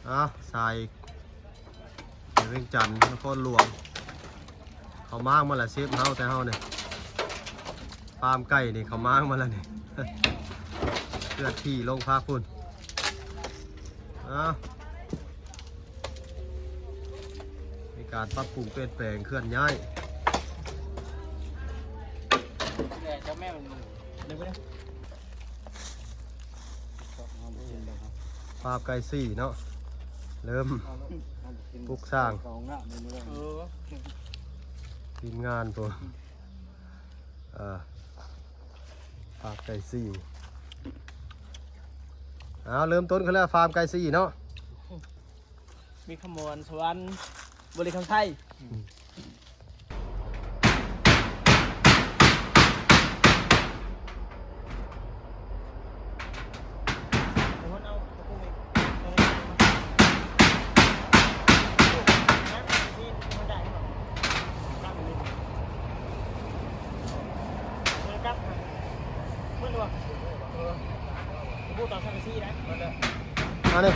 ອ້າວ ສາຍ ໄປວຽງຈັນ ນະຄອນຫຼວງ ເຂົາມ້າງມາລະ ເຊບເຮົາ ແຕ່ເຮົານີ້ ຟາມໄກ່ນີ້ ເຂົາມ້າງມາລະນີ້ ເຄື່ອນທີ່ລົງພາກພຸ້ນ. ອ້າວ ມີການປັບປຸງປ່ຽນແປງ ເຄື່ອນຍ້າຍ. ຟາມໄກ່ສີ່ເນາະ ເລີ່ມປຸກສ້າງ ເອີ ທີມງານພຸ້ນ ເອີ ຟາມໄກ່ສີ່ ອ້າວ ເລີ່ມຕົ້ນຂຶ້ນແລ້ວ ຟາມໄກ່ສີ່ເນາະ. ມີຄຳມ່ວນ ສະຫວັນ ບໍລິຄຳໄຊ ອືມ ອັນນີ້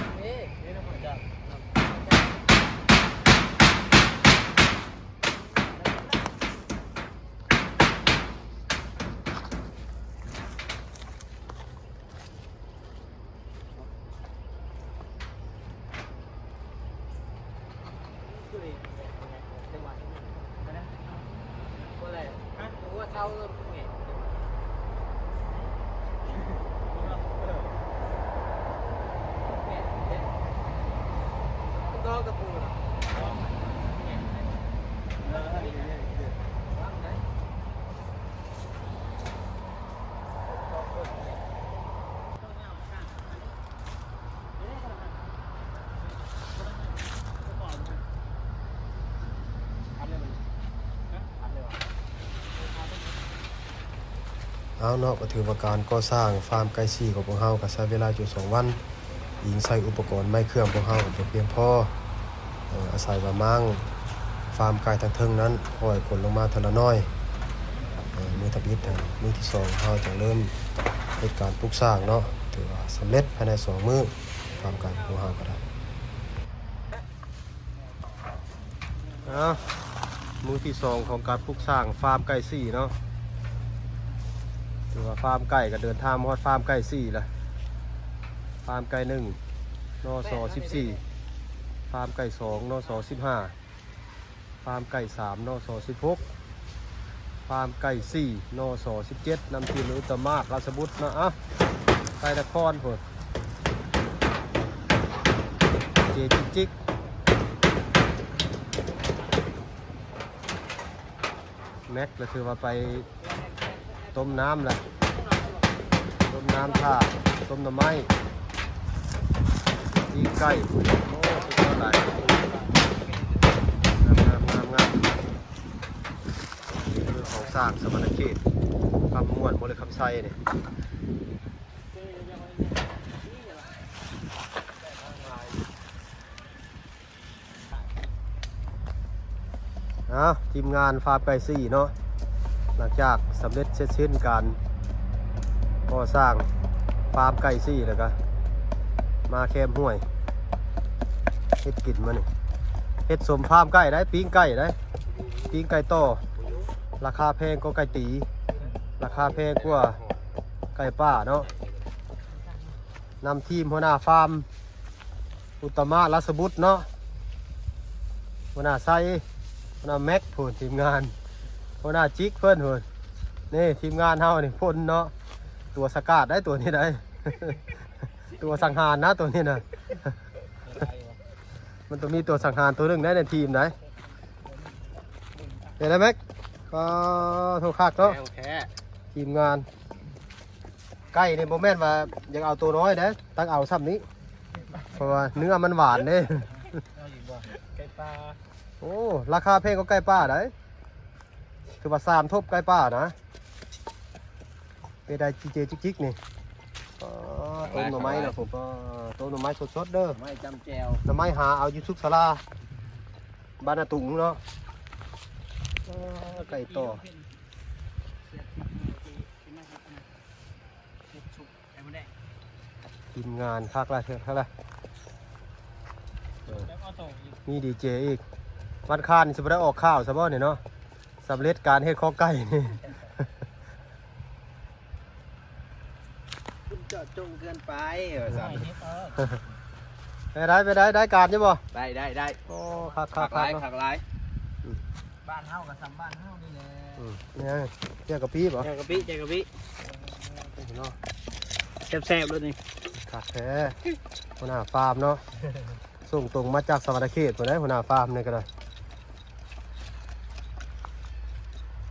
ເອົາເນາະ ກໍຖືວ່າການກໍ່ສ້າງຟາມໄກ່ສີ່ຂອງພວກເຮົາກໍໃຊ້ເວລາຢູ່ສອງວັນ. ອີງໃສ່ອຸປະກອນໄມ້ເຄື່ອງພວກເຮົາກໍບໍ່ພຽງພໍ ເອີ ອາໄສວ່າມ້າງຟາມໄກ່ທາງເທິງນັ້ນ ຄ່ອຍຂົນລົງມາເທື່ອລະໜ້ອຍ. ເອີ ມື້ທຳອິດ ມື້ທີສອງ ເຮົາຈະເລີ່ມເຮັດການປຸກສ້າງເນາະ ຖືວ່າສຳເລັດພາຍໃນສອງມື້ ຟາມໄກ່ຂອງເຮົາກໍໄດ້. ອ້າວ ມື້ທີສອງຂອງການປຸກສ້າງຟາມໄກ່ສີ່ເນາະ ຖືວ່າຟາມໄກ່ກໍເດີນທາງມາຮອດຟາມໄກ່ສີ່ລະ ຟາມໄກ່ໜຶ່ງ ນສ ສິບສີ່ ຟາມໄກ່ສອງ ນສ ສິບຫ້າ ຟາມໄກ່ສາມ ນສ ສິບຫົກ ຟາມໄກ່ສີ່ ນສ ສິບເຈັດ ນຳທີມໂດຍອຸດຕະມາດ ລາຊະບຸດເນາະ. ເອົ້າ ໄກ່ນະຄອນພຸ້ນ ເຈຈິກຈິກ ແມັກລະຖືວ່າໄປ ຕົ້ມນ້ຳລະ ຕົ້ມນ້ຳຖ້າ ຕົ້ມໜໍ່ໄມ້ ປີ້ງໄກ່ ໂອ້ ສຸດຍອດຫຼາຍ ງາມໆໆໆ ນີ້ຄືຂອງສ້າງສະຫວັນນະເຂດ ຄຳມ່ວນ ບໍລິຄຳໄຊນີ້. ເອົ້າ ທີມງານຟາມໄກ່ສີ່ເນາະ ຫຼັງຈາກສຳເລັດເສັດສິ້ນການກໍ່ສ້າງຟາມໄກ່ສີ່ແລ້ວກະມາແຄມຫ້ວຍ ເຮັດກິນມື້ນີ້ ເຮັດສົມຟາມໄກ່ໄດ໋ ປີ້ງໄກ່ໄດ໋ ປີ້ງໄກ່ຕໍ່ ລາຄາແພງກວ່າໄກ່ຕີ ລາຄາແພງກວ່າໄກ່ປ່າເນາະ. ນຳທີມຫົວໜ້າຟາມ ອຸດຕະມະ ລາຊະບຸດເນາະ ຫົວໜ້າໄຊ ຫົວໜ້າແມັກພຸ້ນ ທີມງານ ຫົວໜ້າຈິກເພິ່ນພຸ້ນ ນີ້ທີມງານເຮົານີ້ພົນເນາະ ຕົວສະກາດໄດ໋ ຕົວນີ້ໄດ໋ ຕົວສັງຫານນະ ຕົວນີ້ນະ ມັນຕ້ອງມີຕົວສັງຫານຕົວໜຶ່ງໄດ໋ໃນທີມໄດ໋ ເຫັນໄດ້ແມັກ ກໍໂທຄັກເນາະ ແທ້ ທີມງານ. ໄກ່ນີ້ບໍ່ແມ່ນວ່າຢາກເອົາໂຕນ້ອຍເດ້ ຕັກເອົາຊ່ຳນີ້ ເພາະວ່າເນື້ອມັນຫວານເດ້ ເອົາອີກບໍ່ ໄກ່ປ່າ ໂອ້ ລາຄາແພງກວ່າໄກ່ປ່າໄດ໋ ຖືວ່າສາມທົບໄກ່ປ່ານະ ເປັນໄດ້ຈີເຈຈິກໆນີ້ ອໍ ຕົ້ມໜໍ່ໄມ້ນະ ຜົມ ອໍ ຕົ້ມໜໍ່ໄມ້ສົດໆເດີ ໜໍ່ໄມ້ຈ້ຳແຈ່ວ ໜໍ່ໄມ້ຫາເອົາຢູ່ສຸກສາລາ ບ້ານນາຕຸງເນາະ ອໍ ໄກ່ຕໍ່. ທີມງານຄັກຫຼາຍເທື່ອ ຄັກຫຼາຍ ມີດີเจอีก ວັນຄານນີ້ຊິບໍ່ໄດ້ອອກຂ່າວຊະບໍ່ນີ້ເນາະ ສຳເລັດການເຮັດຂອງໄກ່ນີ້ ເຈາະຈົງເກີນໄປວ່າຊັ້ນ ໄປໄດ້ໄປໄດ້ໄດ້ການຢູ່ບໍ່ ໄດ້ໄດ້ໄດ້ ໂອ້ຄັກຄັກ ຄັກຫຼາຍ ເນາະ ຄັກຫຼາຍ ບ້ານເຮົາກໍສ່ຳບ້ານເຮົານີ້ແຫຼະ ອືມນີ້ເຈົ້າກະປິບໍ່ ແຈ່ວກະປິແຈ່ວກະປິ ເນາະ ແຊບໆໂລດນີ້ ຄັກແທ້ຫົວໜ້າຟາມເນາະ ສົ່ງຕົງມາຈາກສະຫວັນນະເຂດພຸ້ນໃດ໋ ຫົວໜ້າຟາມນີ້ກໍໄດ້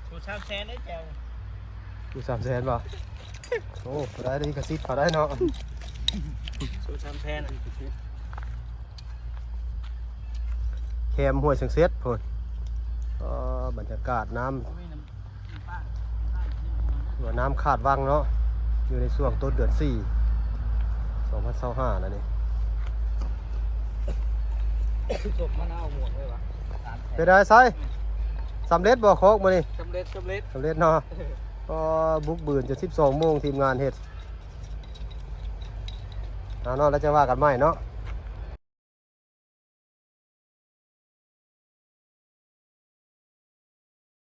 ສູດສາມແສນເດ້ແຈ່ວ ຢູ່ສາມແສນບໍ່ ໂອ້ບໍ່ໄດ້ລິຂະສິດເຂົາໄດ້ເນາະ ສູດສາມແສນ ແຄມຫ້ວຍສັງເສັດພຸ້ນ ອໍ ບັນຍາກາດນ້ຳ ວ່ານ້ຳຂາດວັງເນາະ ຢູ່ໃນຊ່ວງຕົ້ນເດືອນສີ່ ສອງພັນຊາວຫ້າແລ້ວນີ້ ສົມມະນາວໝວກເລີຍຫວາ ເປັນໄດໄຊ ສຳເລັດບໍ່ຄອກມື້ນີ້ ສຳເລັດ ສຳເລັດ ສຳເລັດເນາະ ອໍ ບຸກບືນຈົນສິບສອງໂມງ ທີມງານເຮັດ ເອົາເນາະ ແລ້ວຈະວ່າກັນໃໝ່ເນາະ